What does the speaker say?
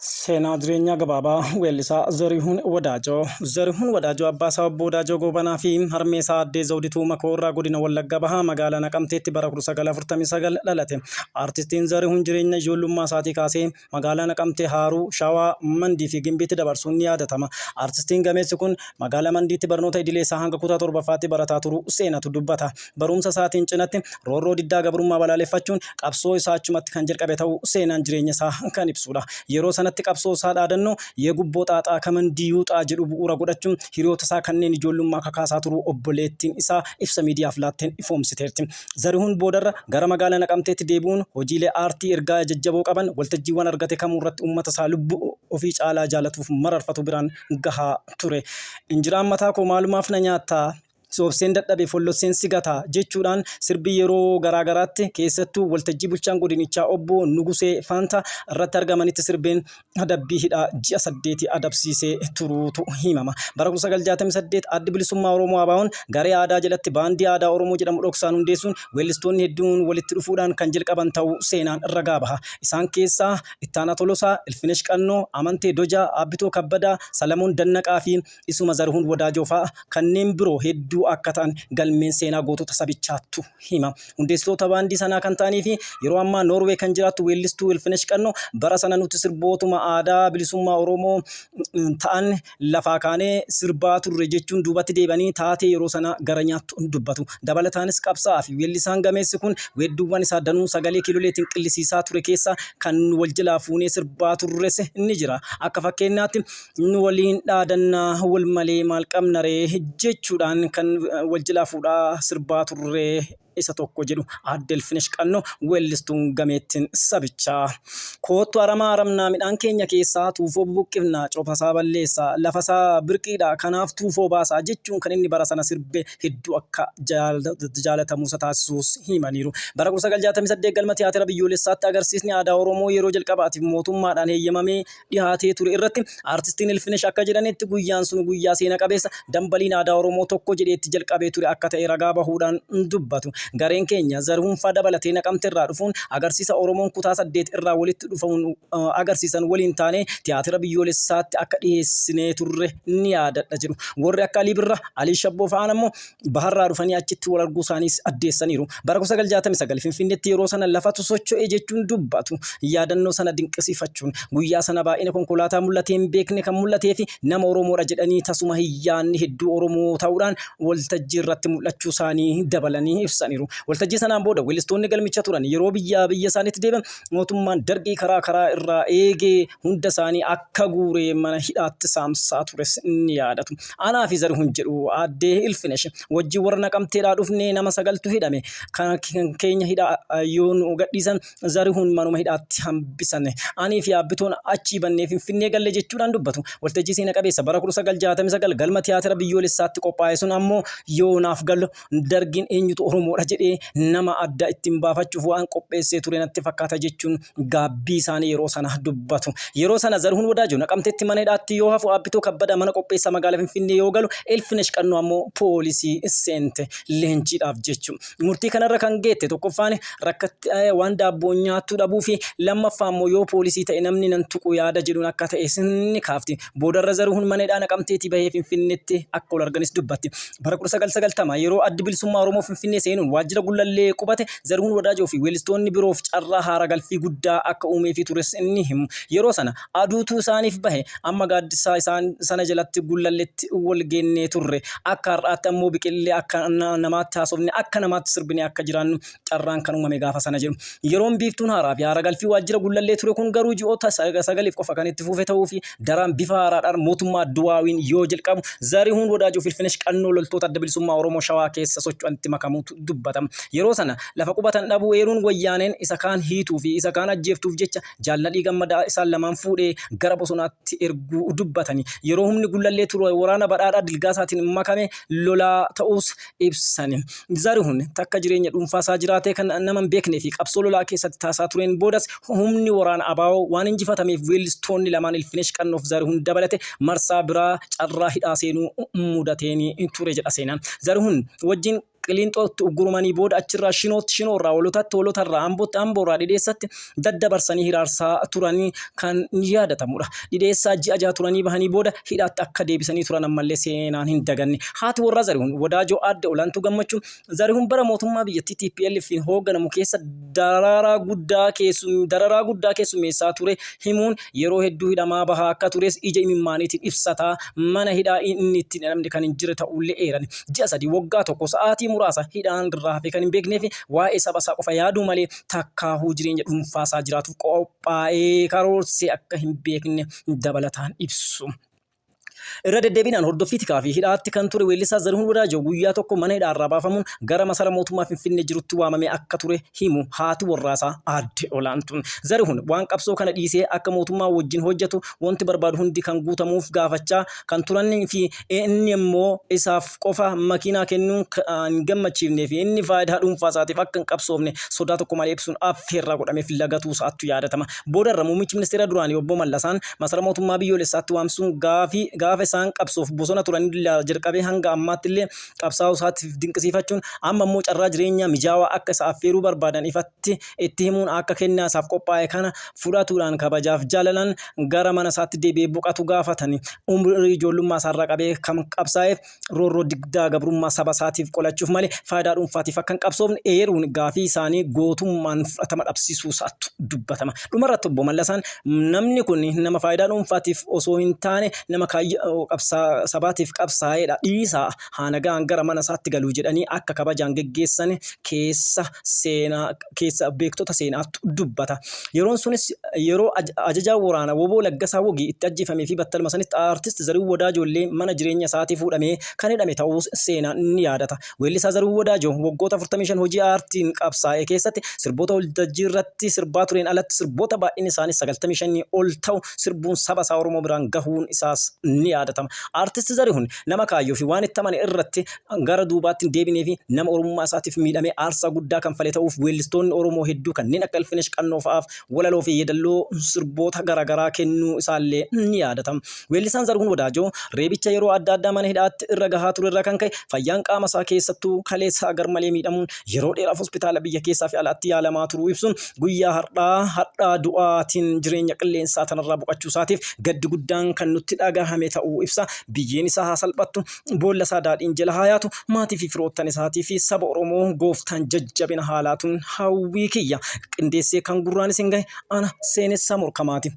Seenaa jireenyaa gabaabaa weellisaa Zarihuun Wadaajoo. Zarihuun Wadaajoo abbaa isaa obbo Wadaajoo Goobanaa fi harmee isaa addee Zawdituu Makoo irraa godina Wallagga Bahaa magaalaa Naqamteetti bara 1949 dhalate. Aartistiin Zarihuun jireenya ijoollummaa isaatii kaasee magaalaa Naqamtee Haaruu, Shawaa, Mandii fi Gimbiitti dabarsuun ni yaadatama. Aartistiin gameessi kun magaalaa Mandiitti barnoota idilee isaa hanga kutaa 7ffaatti barataa turuu seenatu dubbata. Barumsa isaatiin cinatti roorroo diddaa gabrummaa balaaleffachuun qabsoo isaa achumatti kan jalqabe ta'uu seenaan jireenya isaa kan ibsuudha. Yeroo sanatti qabsoo isaa dhaadannoo Yegubboo xaaxaa kamandii yuuxaa jedhu bu'uura godhachuun hiriyoota isaa kanneen ijoollummaa kakaasaa turuu obboleettiin isaa ibsa miidiyaaf laatteen ifoomsiteerti. Zarihuun boodarra gara magaalaa Naqamteetti deebi'uun hojiilee aartii ergaa jajjaboo qaban waltajjiiwwan argate kamuurratti uummata isaa lubbuu ofii caalaa jaalatuuf mararfatu biraan gahaa ture. Injiraan mataa koo maalumaaf na nyaattaa? Soobseen dadhabe follosseen si gata jechuudhaan sirbi yeroo garaa garaatti keessattuu waltajjii bulchaan godinichaa obbo Nugusee Faantaa irratti argamanitti sirbeen adabbii hidhaa ji'a saddeetii adabsiisee turuutu himama. Bara 1968 Addi Bilisummaa Oromoo ABO'n garee aadaa jalatti baandii aadaa Oromoo jedhamu dhoksaan hundeessuun weellistoonni hedduun walitti dhufuudhaan kan jalqaban ta'uu seenaan ragaa baha. Isaan keessaa Ittaanaa Tolosaa, Ilfinesh Qannoo, Amantee Dojaa, Aabbitoo Kabbadaa, Salamoon Dannaqaa fi Isuma Zarihuun Wadaajoo fa'a kanneen biroo hedduu akka ta'an galmeen seenaa gootota sabichaattu hima. Hundeessitoota baandii sanaa kan ta'anii fi yeroo ammaa Noorwee kan jiraattu weellistuu Ilfinesh Qannoo bara sana nuti sirbootuma aadaa bilisummaa Oromoo ta'an lafaa kaanee sirbaa turre jechuun duubatti deebi'anii taatee yeroo sanaa gara nyaattu dubbatu. Dabalataanis qabsaa'aa fi weellisaan gameessi kun weedduuwwan isaa danuu sagalee kiiloleetiin qillisiisaa ture keessaa kan wal jalaa fuunee sirbaa turres ni jira. Akka fakkeenyaatti Nu waliin dhaadannaa wal malee maal qabnaree jechuudhaan kan wal jalaa fuudhaa sirbaa turre isa tokko jedhu Aadde Ilfinesh Qannoo weellistuun gameettiin sabichaa. Koottu aramaa aramnaa midhaan keenya keessaa tuufoo bubuqqifnaa cophasaa balleessaa lafasaa birqiidha kanaaf tuufoo baasaa jechuun kan inni bara sana sirbe hedduu akka jaalatamu isa taasisuus himaniiru. Bara 1968 galma tiyaatira biyyoolessaatti agarsiisni aadaa Oromoo yeroo jalqabaatiif mootummaadhaan heeyyamamee dhihaatee ture irratti Aartistiin Ilfinesh akka jedhanitti guyyaan sun guyyaa seena qabeessa dambaliin aadaa Oromoo tokko jedhee itti jalqabee ture akka ta'e ragaa bahuudhaan dubbatu. Gareen keenya Zarihuunfaa dabalatee Naqamterraa dhufuun agarsiisa Oromoon kutaa 8 irraa walitti dhufuun agarsiisan waliin taanee tiyaatira biyyoolessaatti akka dhiheessinee turre ni yaadadha jedhu. Warri akka Alii Birraa, Alii Shabboo fa'aan ammoo Baharraa dhufanii achitti wal arguu isaaniis addeessaniiru. Bara 1969 Finfinneetti yeroo sana lafatu socho'e jechuun dubbatu. Yaadannoo sana dinqisiifachuun guyyaa sana baay'ina konkolaataa mul'atee hin beekne kan mul'atee fi nama Oromoodha jedhanii tasuma hin yaadne hedduu Oromoo ta'uudhaan waltajjii irratti mul'achuu isaanii dabalanii ibsaniiru. Waltajjii sanaan booda weellistoonni galmicha turan yeroo biyyaa biyya isaaniitti deebi'an mootummaan Dargii karaa karaa irraa eegee hunda isaanii akka guuree mana hidhaatti saamsaa tures ni yaadatu. Anaa fi Zarihun jedhu aaddee Ilfinesh wajjin warra Naqamteedhaa dhufnee nama sagaltu hidhame. Kan keenya hidhaa yoo nu gadhiisan Zarihun manuma hidhaatti hambisan. Anii fi Aabbitoon achii bannee Finfinnee galle jechuudhaan dubbatu. Waltajjii seena qabeessa bara 1969 galma tiyaatira biyyoolessaatti qophaa'e sun ammoo yoo naaf galu Dargiin eenyutu Oromoodha jedhee nama adda ittiin baafachuuf waan qopheessee ture natti fakkaata jechuun gaabbii isaanii yeroo sana dubbatu. Yeroo sana Zarihun Wadaajoo Naqamteetti mana hidhaatti yoo hafu Aabbitoo Kabbadaa mana qopheessaa magaalaa Finfinnee yoo galu Ilfinesh Qannoo ammoo poolisii seente leenjiidhaaf jechu. Murtii kanarra kan geette tokkoffaan rakkattee waan daabboon nyaattu dhabuu fi lammaffaa ammoo yoo poolisii ta'e namni nan tuqu yaada jedhuun akka ta'e ni kaafti. Boodarra Zarihun mana hidhaa Naqamteetii bahee Finfinneetti akka wal arganis dubbatti. Bara 1990 yeroo Addi Bilisummaa Oromoo Finfinnee seenuun waajjira Gullallee qubate Zarihun Wadaajoo fi weellistoonni biroof carraa haara galfii guddaa akka uumeefii tures ni himu. Yeroo sana aduutu isaaniif bahe. Amma gaaddisaa isaan sana jalatti Gullalletti wal geennee turre. Akka har'aatti ammoo biqillee akka namaatti haasofne akka namaatti sirbinee akka jiraannu carraan kan uumame gaafa sana jedhu. Yeroon biiftuun haaraa fi haara galfii waajjira Gullallee ture kun garuu ji'oota sagaliif qofa kan itti fufe ta'uu fi daraan bifa haaraadhaan mootummaa Adduwaawiin yoo jalqabu Zarihuun Wadaajoo fi Ilfinesh Qannoo loltoota Adda Bilisummaa Oromoo Shawaa keessa socho'anitti makamuutu dubbatama. Yeroo sana lafa qubatan dhabuu eeruun Wayyaaneen isa kaan hiituu fi isa kaan ajjeeftuuf jecha Jaal Nadhii Gammadaa isaan lamaan fuudhee gara bosonaatti erguu dubbatani. Yeroo humni Gullallee ture waraana Badhaadhaa Dilgaasaatiin makame lolaa ta'uus ibsani. Zarihun takka jireenya dhuunfaa isaa jiraatee kan nama hin beeknee fi qabsoo lolaa keessatti taasisaa tureen boodas humni waraana ABO waan injifatameef weellistoonni lamaan Ilfinesh Qannoof Zarihun dabalate marsaa biraa carraa hidhaa seenuu mudateen ture jedha seenaan. Zarihun wajjin. Qilinxootti uggurumanii booda achirraa Shinootti, Shinoorraa Holotatti, Holotarraa Ambootti, Amboorraa Dhidheessatti daddabarsanii hiraarsaa turanii kan yaadatamudha. Dhidheessaa ji'a jaha turanii bahanii booda hidhaatti akka deebisanii turan ammallee seenaan hin daganne. Haati warraa Zarihun Wadaajoo Aadde Olaantuu Gammachuu Zarihun bara mootummaa biyyattii TPLF'n hoogganamu keessa dararaa guddaa dararaa guddaa keessummeessaa ture himuun yeroo hedduu hidhamaa bahaa akka tures ija imimmaaniitiin ibsataa mana hidhaa inni ittiin hidhamne kan hin jirre ta'uullee eeran. Ji'a sadi, waggaa tokko, sa'aatii muraasa hidhaan irraa hafee kan hin beeknee fi waa'ee saba isaa qofa yaaduu malee takkaahuu jireenya dhuunfaa isaa jiraatuuf qophaa'ee karoorsee akka hin beekne dabalataan ibsu. Irra deddeebiidhaan hordoffii tikaa fi hidhaatti kan ture weellisaa Zarihun Wadaajoo guyyaa tokko mana hidhaarraa baafamuun gara masara mootummaa Finfinnee jirutti waamamee akka ture himu haati warraasaa Aadde Olaantuun. Zarihun waan qabsoo kana dhiisee akka mootummaa wajjin hojjetu wanti barbaadu hundi kan guutamuuf gaafachaa kan turanii fi inni immoo isaaf qofa makiinaa kennuun kan hin gammachiifnee fi inni faayidaa dhuunfaa isaatiif akka hin qabsoofne sodaa tokko malee ibsuun affeerraa godhameef lagatuu isaattu yaadatama. Boodarra muummichi ministeera duraanii obbo Mallasaan masara mootummaa biyyoolessaatti waamsisuun gaafii gaafa isaan qabsoof bosona turan jalqabee hanga ammaatti illee qabsaa'uu isaatiif dinqisiifachuun amma immoo carraa jireenyaa mijaawaa akka isa affeeruu barbaadan ifatti itti himuun akka kennaa isaaf qophaa'e kana fudhatuudhaan kabajaaf jaalalaan gara mana isaatti deebi'ee boqatu gaafatani. Umrii ijoollummaa isaarraa qabee kan qabsaa'eef roorroo digdaa gabrummaa saba isaatiif qolachuuf malee faayidaa dhuunfaatiif akka hin qabsoofne eeruun gaafii isaanii gootummaan fudhatama dhabsiisuu isaattu dubbatama. Dhumarratti obbo Mallasaan namni kun nama faayidaa dhuunfaatiif osoo hin taane nama kaayyoo sabaatiif qabsaa'eedha dhiisaa haa nagaan gara mana isaatti galuu jedhanii akka kabajaan geggeessan keessa seenaa keessa beektota seenaattu dubbata. Yeroon sunis yeroo ajajaa waraana woboo Laggasaa Wogii itti ajjeefamee fi battaluma sanitti aartist Zarihun Wadaajoo illee mana jireenya isaatii fuudhamee kan hidhame ta'uus seenaan ni yaadata. Weellisaa Zarihun Wadaajoo waggoota 45 hojii aartiin qabsaa'e keessatti sirboota waltajjii irratti sirbaa tureen alatti sirboota baay'inni isaanii 95 ol ta'u sirbuun saba isaa Oromoo biraan gahuun isaas ni yaadatama. Aartist Zarihun nama kaayyoo fi waan itti amane irratti gara duubaatti hin deebinee fi nama Oromummaa isaatiif miidhamee aarsaa guddaa kanfale ta'uuf weellistoonni Oromoo hedduu kanneen akka Ilfinesh Qannoo fa'aaf walaloo fi yeedalloo sirboota garaagaraa kennuu isaallee ni yaadatama. Weellisaan Zarihun Wadaajoo reebicha yeroo adda addaa mana hidhaatti irra gahaa ture irraa kan ka'e fayyaan qaama isaa keessattuu kaleessaa garmalee miidhamuun yeroo dheeraaf hospitaala biyya keessaa fi alaatti yaalamaa turuu ibsuun guyyaa har'aa hadhaa du'aatiin jireenya qilleensaa tanarraa boqachuu isaatiif gaddi guddaan kan nutti dhagahame ta'uu ibsa. Biyyeen isaa haa salphattu, boolla isaa daadhiin jala haa yaatu, maatii fi firoottan isaatii fi saba Oromoo gooftaan jajjabina haa laatuun hawwii kiyya. Qindeessee kan gurraan isin gahe ana Seenessaa Morkamaati.